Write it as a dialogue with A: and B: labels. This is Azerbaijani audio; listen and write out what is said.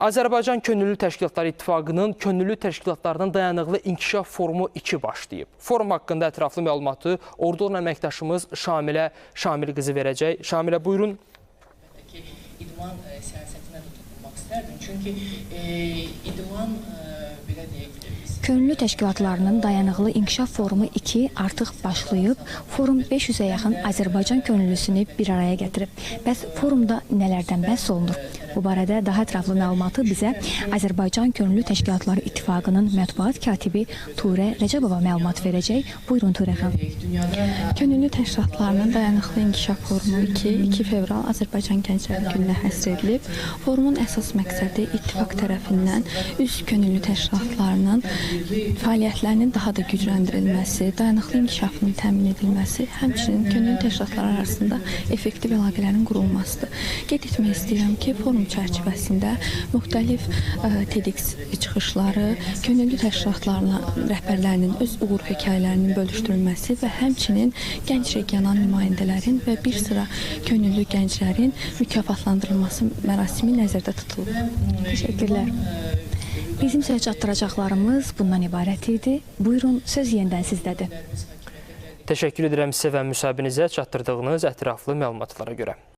A: Azərbaycan Könüllü Təşkilatları İttifaqının Könüllü Təşkilatlarının Dayanıqlı İnkişaf Forumu 2 başlayıb. Forum haqqında ətraflı məlumatı Ordudan əməkdaşımız Şamilə Şamil qızı verəcək. Şamilə, buyurun.
B: İdman siyasətinə də toxunmaq istərdim. Çünki idman, belə deyək,
C: Könüllü Təşkilatlarının Dayanıqlı İnkişaf Forumu 2 artıq başlayıb. Forum 500-ə yaxın Azərbaycan könüllüsünü bir araya gətirib. Bəs forumda nələrdən bəhs olunur? Bu barədə daha ətraflı məlumatı bizə Azərbaycan Könüllü Təşkilatları İttifaqının mətbuat katibi Turə Rəcəbova məlumat verəcək. Buyurun Turə xanım.
D: Könüllü Təşkilatlarının Dayanıqlı İnkişaf Forumu 2, 2 fevral Azərbaycan Gəncləri Gününə həsr edilib. Forumun əsas məqsədi İttifaq tərəfindən üzv könüllü təşkilatlarının fəaliyyətlərinin daha da gücləndirilməsi, dayanıqlı inkişafının təmin edilməsi, həmçinin könüllü təşkilatlar arasında effektiv əlaqələrin qurulmasıdır. Qeyd etmək istəyirəm ki, forum çərçivəsində müxtəlif TEDx çıxışları, könüllü təşkilatlarının rəhbərlərinin öz uğur hekayələrinin bölüşdürülməsi və həmçinin gənc regional nümayəndələrin və bir sıra könüllü gənclərin mükafatlandırılması mərasimi nəzərdə tutulub.
C: Təşəkkürlər. Bizim sözə çatdıracaqlarımız bundan ibarət idi. Buyurun, söz yenidən sizdədir.
A: Təşəkkür edirəm sizə və müsahibinizə çatdırdığınız ətraflı məlumatlara görə.